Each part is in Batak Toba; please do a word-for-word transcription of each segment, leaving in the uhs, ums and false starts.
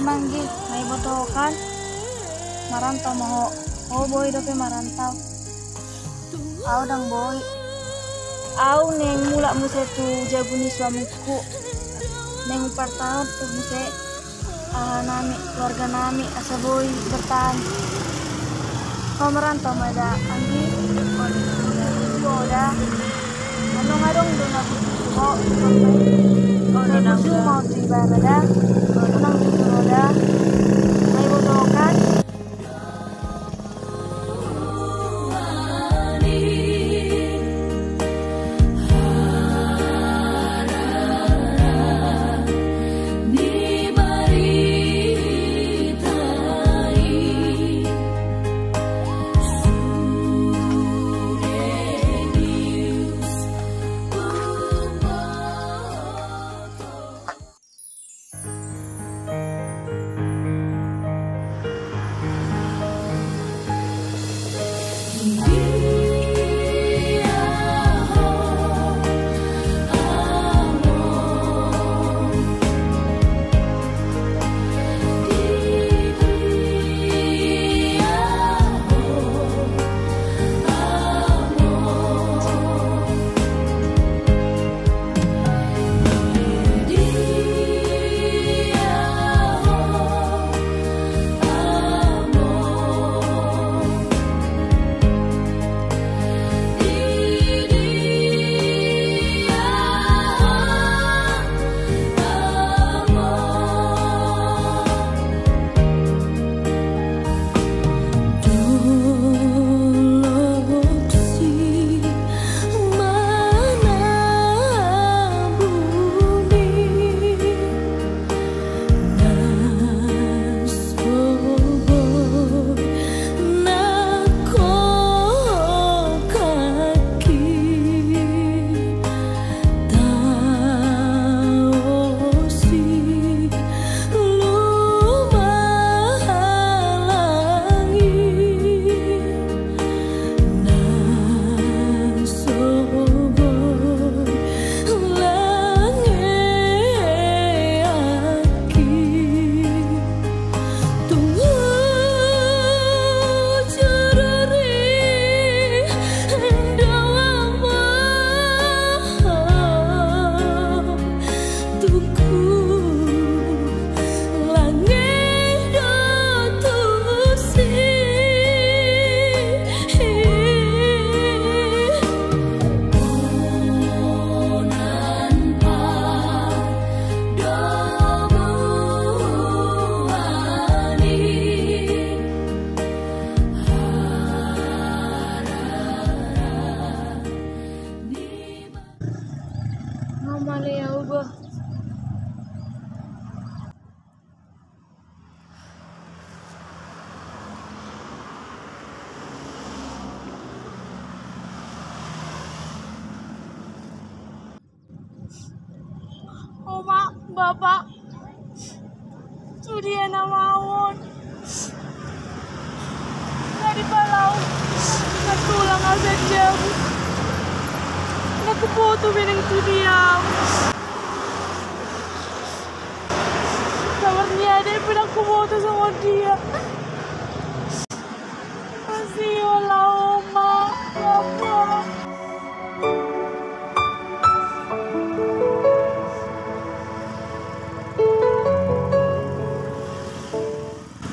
Manggi, na iboto ho kan? Marantau ma ho. Ho boi dope marantau. Au ndang boi. Au naeng mulak muse tu jabu ni suamingku. Naeng hupartahan tu muse aha nami, keluarga nami, asa boi bertahan. Ho marantau ma da, Anggi. Ho da. Annon adong do na butuh ho. Ho da, na butuh ho tu ibana da. Ho da, na butuh ho da. Na iboto ho kan? Nga male au bah. Oma, bapa, sude na mauon. Huboto be nang tu dia. Sabar ni ade pe nang huboto songon dia. Masih olah oma, oma.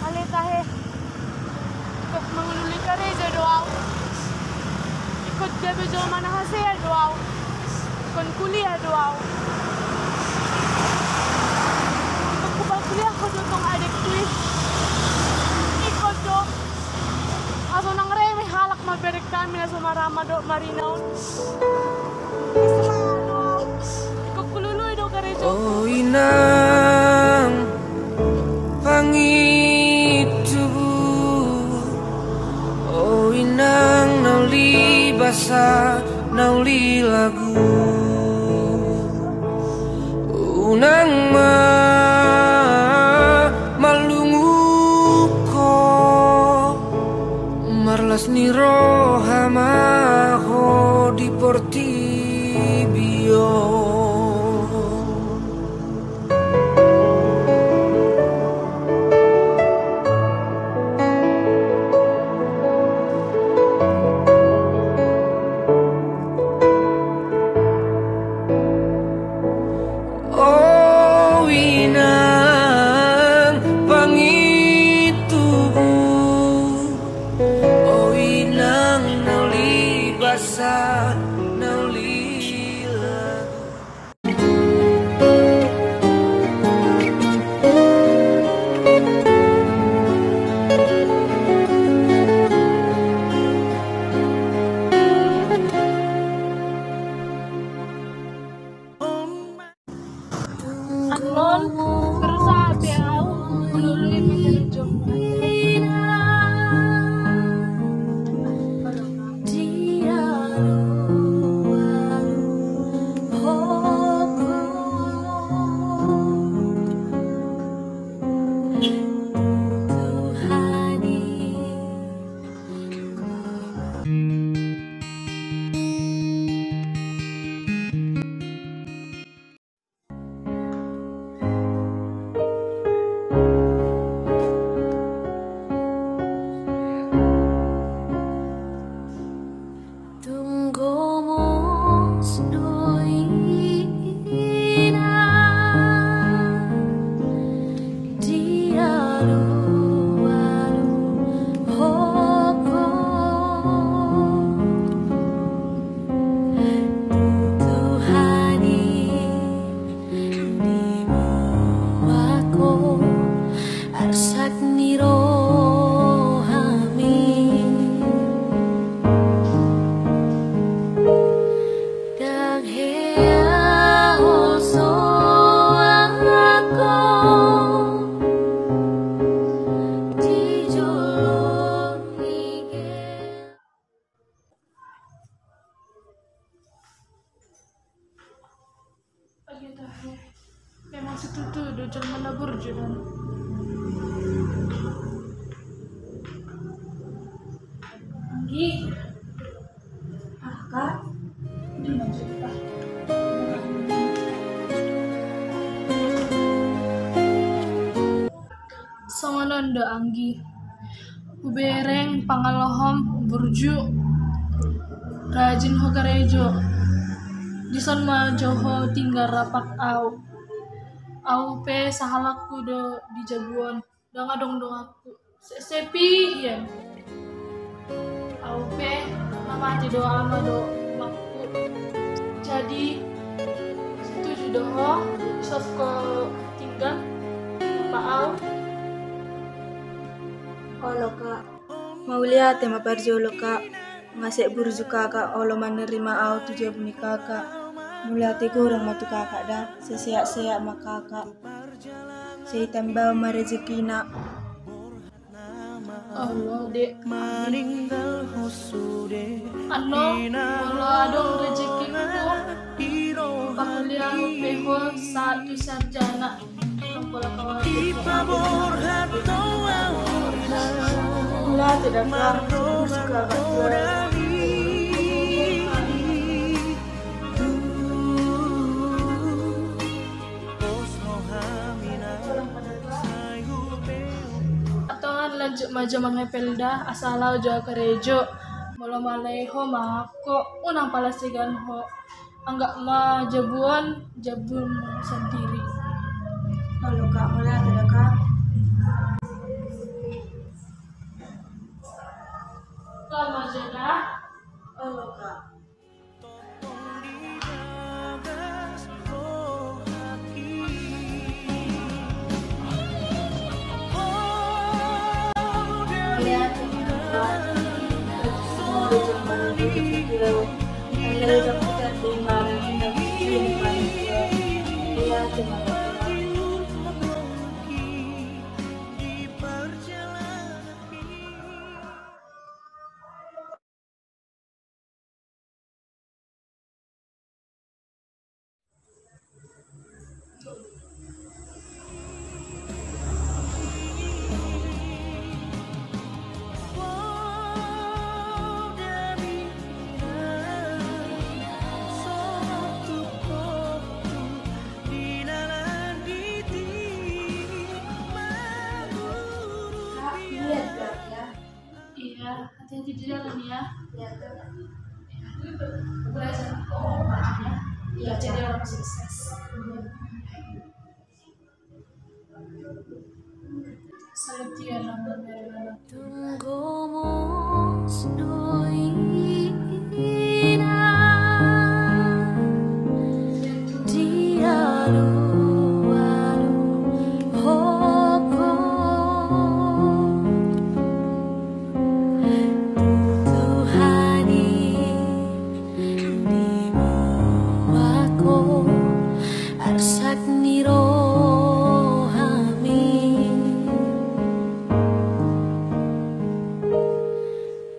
Ale tahe. Ingkon mangulului karejo do au. Ingkon gabe jolma na hasea do au. Ingkon kuliah do au. Ingkon hupakuliahon do tong adekku i. Ingkon do. Aso nang reme halak maberek hami na so marama dohot marina on. Ingkon hulului do karejo. O inang pangintubu, o inang na uli basa na uli lagu. Unang ma mallungun ho, marlas ni roha ma ho di portibi on. O inang pangintubu, o inang na uli basa na uli lagu. Annon, berusaha pe au hulului ma karejo. Tung gomos do inang di alualu ho. Tuhan i diboan ho arsak ni rohami. Ndang hea ho soang ho di jolo ni hea. Age tahe, memang situtu do jolma na burju on. Anggi. Ah, Kak. Di mana kita? Songon on do, Anggi. Hubereng pangalohom burju, rajin ho karejo. Dison ma jo ho tinggal rap au. Au pe sahalakku do di jabu on, ndang adong donganku. Sepi hian. Au pe na mate do ama dohot omakku. Jadi setuju do ho, dison ho tinggal rap au? Olo, Kak. Mauliate ma parjolo, Kak. Nga sai burju kakak olo manarima au tu jabu ni kakak. Mauliate godang ma tu kakak da. Sai sehat-sehat ma kakak. Sai tambahon ma rejekina. Olo, Dek. Annon, molo adong rejekingku, pakuliahon pe ho sahat tu sarjana. Mauliate da, Kak. Burju kakak. Lanjut ma jo manghepeng da, asa laho jo au karejo. Molo male ho ma ho, unang pala segan ho. Anggap ma jabu on, jabu sandiri. Olo kak, mauliate da kak. Olo ma jo da. Olo kak. Kak, lihat, Kak, ya. Iya, hati-hati di jalan ya. Iya, Kak. Belajar, oh, ya. Iya, jadi orang sukses. Setia dalam. Tunggu mus doina di alu-alu hoko. Tuhan i di bawah ho arsak ni rohami.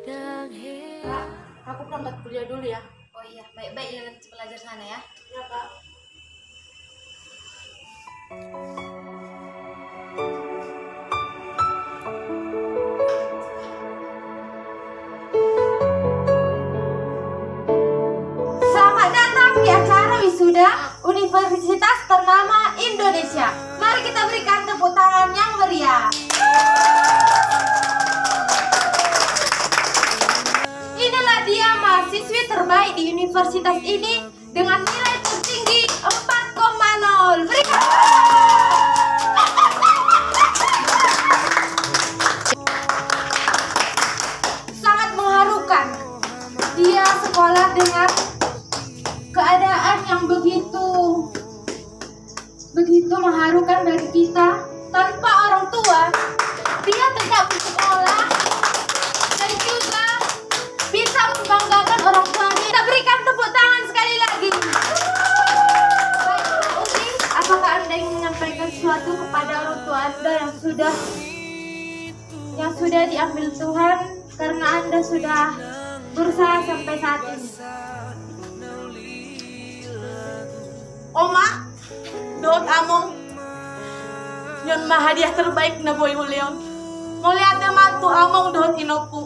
Kak, aku berangkat kuliah dulu ya. Oh iya, baik-baik ya nanti belajar sana ya. Ya, Kak. Selamat datang di acara wisuda Universitas ternama Indonesia. Mari kita berikan tepuk tangan yang meriah. Inilah dia mahasiswi terbaik di universitas ini dengan nilai tertinggi empat koma nol. Berikan. Sangat mengharukan. Dia sekolah dengan keadaan yang begitu, begitu mengharukan bagi kita. Tanpa orang tua, dia tetap bersekolah dan juga bisa membanggakan orang tuanya. Kita berikan tepuk tangan sekali lagi. Baik, Kak Udi, apakah Anda ingin menyampaikan sesuatu kepada orang tua Anda yang sudah, yang sudah diambil Tuhan karena Anda sudah berusaha sampai saat ini? Oma, dohot among, on ma hadiah terbaik na boi hulehon. Mauliate ma tu among dohot inongku.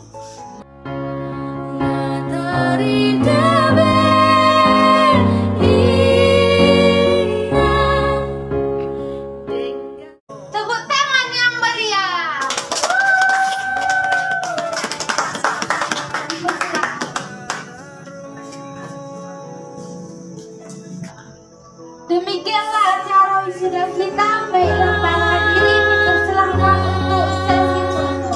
Tepuk tangan yang meriah. Demikianlah acara wisuda kita. Baiklah, para hadirin, dipersilahkan untuk sesi foto.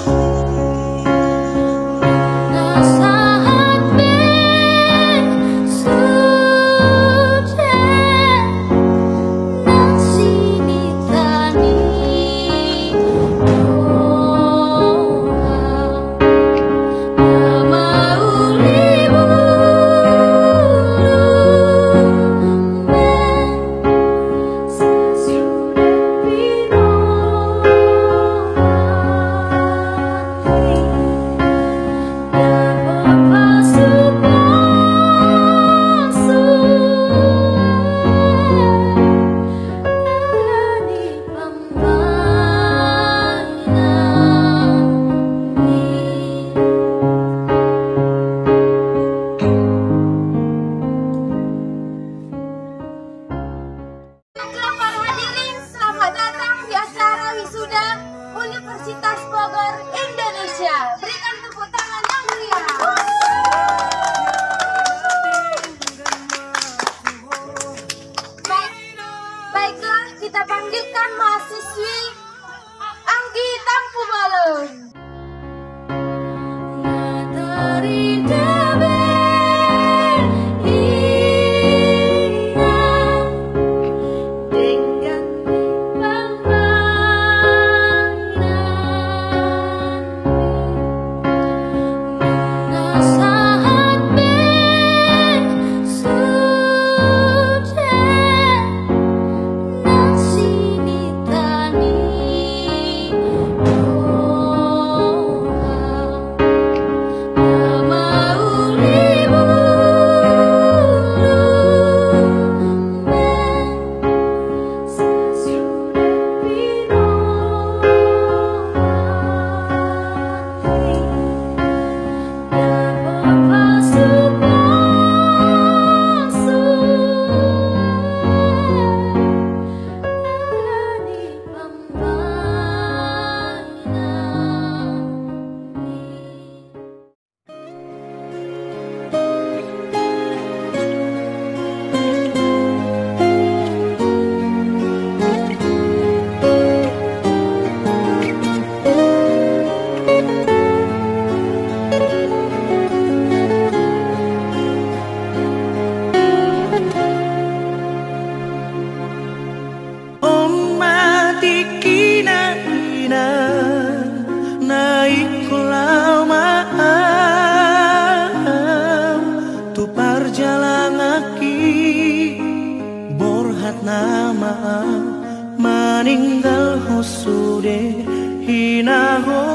maninggal ho sude, hinago